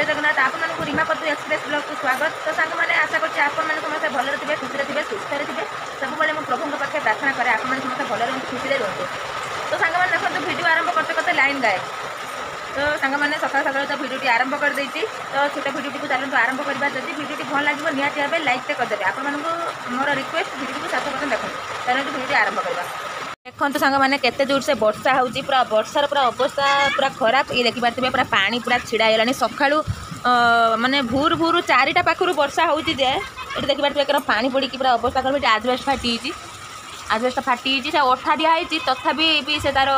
ଜୟ ଜଗନ୍ନାଥ। ଆପଣମାନଙ୍କୁ ରୀମା ପଦୁ ଏକ୍ସପ୍ରେସ୍ ବ୍ଲଗ୍କୁ ସ୍ୱାଗତ। ତ ସାଙ୍ଗମାନେ, ଆଶା କରୁଛି ଆପଣମାନେ ସମସ୍ତେ ଭଲରେ ଥିବେ, ଖୁସିରେ ଥିବେ, ସୁସ୍ଥରେ ଥିବେ। ସବୁବେଳେ ମୁଁ ପ୍ରଭୁଙ୍କ ପାଖରେ ପ୍ରାର୍ଥନା କରେ ଆପଣମାନେ ସମସ୍ତେ ଭଲରେ ରୁହନ୍ତୁ, ଖୁସିରେ ରୁହନ୍ତୁ। ତ ସାଙ୍ଗମାନେ ଦେଖନ୍ତୁ, ଭିଡ଼ିଓ ଆରମ୍ଭ କରତେ କରତେ ଲାଇନ୍ ଗାୟବ। ତ ସାଙ୍ଗମାନେ, ସକାଳୁ ସକାଳୁ ତ ଭିଡ଼ିଓଟି ଆରମ୍ଭ କରିଦେଇଛି। ତ ଛୋଟ ଭିଡ଼ିଓଟିକୁ ଚାଲନ୍ତୁ ଆରମ୍ଭ କରିବା। ଯଦି ଭିଡ଼ିଓଟି ଭଲ ଲାଗିବ, ନିହାତି ଭାବେ ଲାଇକ୍ଟେ କରିଦେବେ। ଆପଣମାନଙ୍କୁ ମୋର ରିକ୍ୱେଷ୍ଟ, ଭିଡ଼ିଓଟିକୁ ଶେଷ ପର୍ଯ୍ୟନ୍ତ ଦେଖନ୍ତୁ। ଚାଲନ୍ତୁ ଭିଡ଼ିଓଟି ଆରମ୍ଭ କରିବା। ଦେଖନ୍ତୁ ସାଙ୍ଗମାନେ, କେତେ ଜୋରସେ ବର୍ଷା ହେଉଛି। ପୁରା ବର୍ଷାର ପୁରା ଅବସ୍ଥା ପୁରା ଖରାପ। ଇଏ ଦେଖିପାରୁଥିବେ, ପୁରା ପାଣି ପୁରା ଛିଡ଼ା ହେଇଗଲାଣି। ସକାଳୁ ମାନେ ଭୋରୁ ଭୋରୁ 4ଟା ପାଖରୁ ବର୍ଷା ହେଉଛି ଯେ ଏଠି ଦେଖିପାରୁଥିବେ କାରଣ ପାଣି ପଡ଼ିକି ପୁରା ଅବସ୍ଥା ଖରାପ। ଏଠି ଆଜବେଷ୍ଟ ଫାଟିଯାଇଛି, ଆଜବେଷ୍ଟଟା ଫାଟିଯାଇଛି। ସେ ଅଠା ଦିଆହେଇଛି, ତଥାପି ବି ସେ ତାର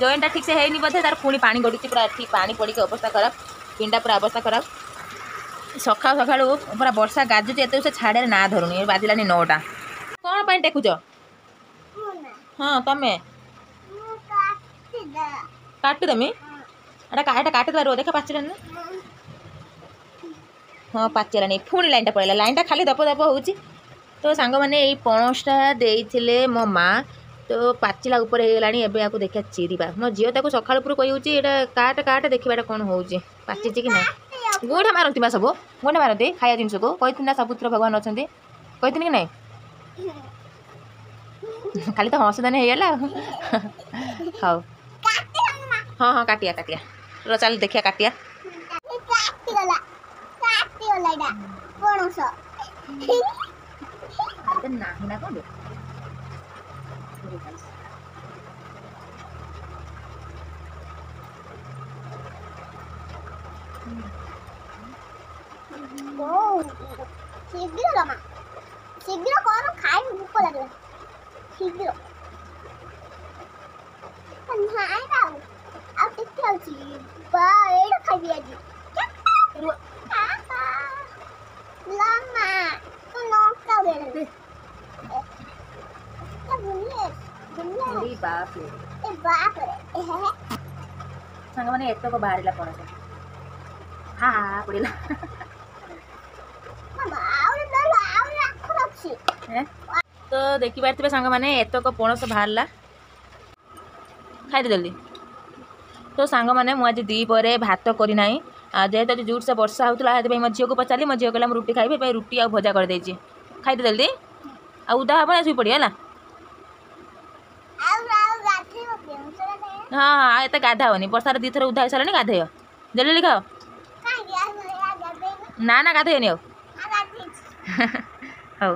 ଜଏଣ୍ଟଟା ଠିକ୍ ସେ ହେଇନି ବୋଧେ, ତାର ପୁଣି ପାଣି ଗଡ଼ୁଛି। ପୁରା ଏଠି ପାଣି ପଡ଼ିକି ଅବସ୍ଥା ଖରାପ, ପିଣ୍ଡା ପୁରା ଅବସ୍ଥା ଖରାପ। ସକାଳୁ ସକାଳୁ ପୁରା ବର୍ଷା ଗାଜୁଛି ଏତେ, ସେ ଛାଡ଼ିରେ ନାଁ ଧରୁନି। ବାଜିଲାଣି 9ଟା। କ'ଣ ପାଇଁ ଟେକୁଛ? ହଁ, ତମେ କାଟିଦେମି। ଏଟା କାଟିଦେବା, ରୁହ। ଦେଖ, ପାଚିଲାଣି ନା? ହଁ, ପାଚିଲାଣି। ପୁଣି ଲାଇନ୍ଟା ପଳେଇଲା। ଲାଇନ୍ଟା ଖାଲି ଦପ ଦପ ହେଉଛି। ତ ସାଙ୍ଗମାନେ, ଏଇ ପଣସଟା ଦେଇଥିଲେ ମୋ ମା। ତ ପାଚିଲା ଉପରେ ହେଇଗଲାଣି। ଏବେ ୟାକୁ ଦେଖିବା, ଚିରିବା। ମୋ ଝିଅ ତାକୁ ସକାଳୁ ପୁରୁ କହିହେଉଛି ଏଇଟା କାଟ କାଟ, ଦେଖିବା ଏଇଟା କ'ଣ ହେଉଛି, ପାଚିଛି କି ନାହିଁ। ଗୋଇଠା ମାରନ୍ତି ବା ସବୁ, ଗୋଇଠା ମାରନ୍ତି ଖାଇବା ଜିନିଷକୁ। କହିଥିଲି ନା ସବୁଥିରେ ଭଗବାନ ଅଛନ୍ତି, କହିଥିଲି କି ନାହିଁ? ଖାଲି ତ ହସଦାନି ହେଇଗଲା। ହଉ, ହଁ ହଁ, କାଟିଆ କାଟିଆ ର, ଚାଲ ଦେଖିବା କାଟିଆ। ନାହିଁ ନା କ'ଣ? ଶୀଘ୍ର ମା, ଶୀଘ୍ର କର, ଖାଇବି, ଭୋକ ଲାଗିଲା। ଶୀଘ୍ର। ନାଇଁ, ଆଉ ଆଉ ଟିକେ ଅଛି ବା। ଏଇଟା ଖାଇବି ଆଜି। ଲମା ଲଙ୍କା। ବାପରେ ସାଙ୍ଗମାନେ, ଏତକ ବାହାରିଲା ପଣସ। ହା ପଡ଼ିଲା। ତ ଦେଖିପାରୁଥିବେ ସାଙ୍ଗମାନେ, ଏତକ ପଣସ ବାହାରିଲା। ଖାଇଦେ ଜଲ୍ଦି। ତ ସାଙ୍ଗମାନେ, ମୁଁ ଆଜି ଦ୍ୱିପହରେ ଭାତ କରିନାହିଁ, ଯେହେତୁ ଆଜି ଜୋରସେ ବର୍ଷା ହେଉଥିଲା। ସେଥିପାଇଁ ମୋ ଝିଅକୁ ପଚାରିଲି, ମୋ ଝିଅ କହିଲା ମୁଁ ରୁଟି ଖାଇବି। ସେଥିପାଇଁ ରୁଟି ଆଉ ଭଜା କରିଦେଇଛି। ଖାଇଦେ ଜଲ୍ଦି, ଆଉ ଉଦା ହେବ ନା, ଶୋଇ ପଡ଼ିବ ହେଲା। ହଁ ହଁ, ଆଉ ଏତେ ଗାଧା ହେବନି। ବର୍ଷାରେ 2ଥର ଉଦା ହେଇସାରିଲାଣି, ଗାଧେଇବ। ଜଲ୍ଦି ଜଲ୍ଦି ଖାଅ। ନା ନା, ଗାଧେଇବନି ଆଉ। ହଉ।